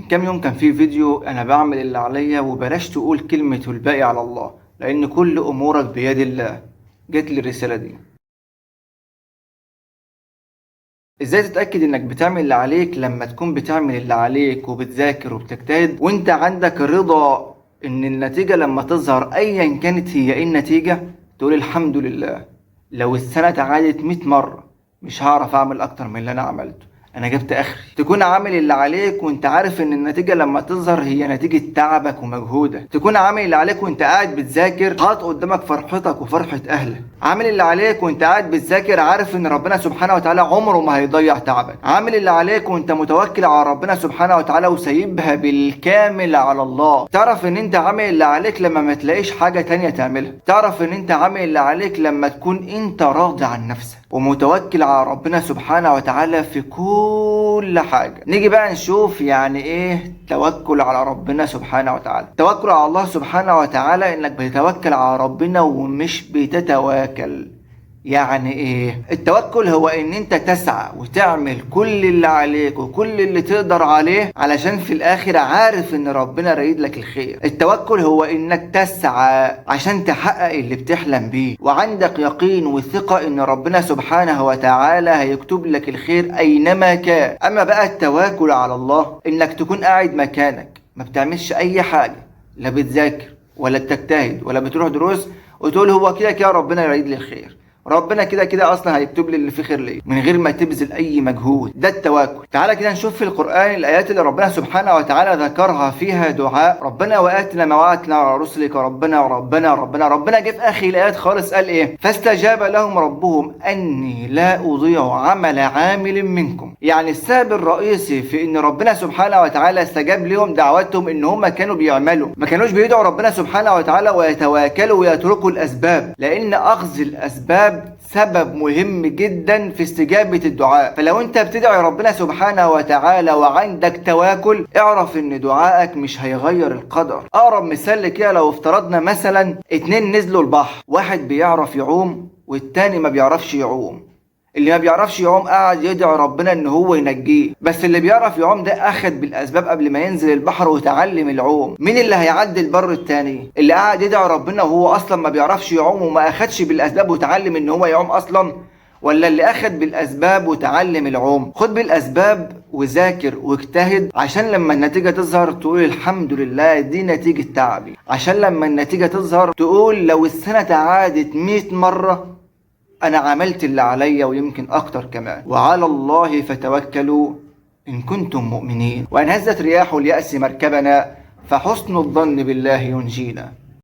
كام يوم كان في فيديو انا بعمل اللي عليا وبلاش تقول كلمة والباقي على الله، لان كل امورك بيد الله. جت لي الرسالة دي. ازاي تتأكد انك بتعمل اللي عليك لما تكون بتعمل اللي عليك وبتذاكر وبتجتهد وانت عندك رضا ان النتيجة لما تظهر ايا كانت هي ايه النتيجة تقول الحمد لله. لو السنة تعادت 100 مرة مش هعرف اعمل اكتر من اللي انا عملته، انا جبت اخري. تكون عامل اللي عليك وانت عارف ان النتيجة لما تظهر هي نتيجة تعبك ومجهودك. تكون عامل اللي عليك وانت قاعد بتذاكر حاطط قدامك فرحتك وفرحة اهلك. عامل اللي عليك وانت قاعد بتذاكر عارف ان ربنا سبحانه وتعالى عمره ما هيضيع تعبك. عامل اللي عليك وانت متوكل على ربنا سبحانه وتعالى وسايبها بالكامل على الله. تعرف ان انت عامل اللي عليك لما ما تلاقيش حاجة تانية تعملها. تعرف ان انت عامل اللي عليك لما تكون انت راضي عن نفسك ومتوكل على ربنا سبحانه وتعالى في كل حاجة. نيجي بقى نشوف يعني ايه توكل على ربنا سبحانه وتعالى. توكل على الله سبحانه وتعالى انك بتتوكل على ربنا ومش بتتواكل. يعني ايه التوكل؟ هو ان انت تسعى وتعمل كل اللي عليك وكل اللي تقدر عليه علشان في الاخر عارف ان ربنا رايد لك الخير. التوكل هو انك تسعى عشان تحقق اللي بتحلم بيه وعندك يقين وثقة ان ربنا سبحانه وتعالى هيكتب لك الخير اينما كان. اما بقى التواكل على الله انك تكون قاعد مكانك ما بتعملش اي حاجة، لا بتذاكر ولا بتجتهد ولا بتروح دروس، وتقول هو كده كده ربنا يريد لي الخير، ربنا كده كده اصلا هيكتب لي اللي فيه خير ليا، من غير ما تبذل اي مجهود. ده التواكل. تعالى كده نشوف في القرآن الايات اللي ربنا سبحانه وتعالى ذكرها فيها دعاء ربنا واتنا ما وعدتنا على رسلك ربنا ربنا ربنا ربنا. جه في اخر الايات خالص قال ايه؟ فاستجاب لهم ربهم اني لا اضيع عمل عامل منكم. يعني السبب الرئيسي في ان ربنا سبحانه وتعالى استجاب لهم دعواتهم ان هم كانوا بيعملوا، ما كانوش بيدعوا ربنا سبحانه وتعالى ويتواكلوا ويتركوا الاسباب، لان اخذ الاسباب سبب مهم جدا في استجابة الدعاء. فلو انت بتدعي ربنا سبحانه وتعالى وعندك تواكل اعرف ان دعائك مش هيغير القدر. اقرب مثال لكده لو افترضنا مثلا 2 نزلوا البحر، واحد بيعرف يعوم والتاني ما بيعرفش يعوم. اللي ما بيعرفش يعوم قاعد يدعي ربنا ان هو ينجيه، بس اللي بيعرف يعوم ده اخد بالاسباب قبل ما ينزل البحر وتعلم العوم. مين اللي هيعدي البر التاني؟ اللي قاعد يدعي ربنا وهو اصلا ما بيعرفش يعوم وما اخدش بالاسباب وتعلم ان هو يعوم اصلا، ولا اللي اخد بالاسباب وتعلم العوم؟ خد بالاسباب وذاكر واجتهد عشان لما النتيجة تظهر تقول الحمد لله دي نتيجة تعبي، عشان لما النتيجة تظهر تقول لو السنة تعادت 100 مرة أنا عملت اللي عليا ويمكن أكتر كمان. وعلى الله فتوكلوا إن كنتم مؤمنين. وإن هزت رياح اليأس مركبنا فحسن الظن بالله ينجينا.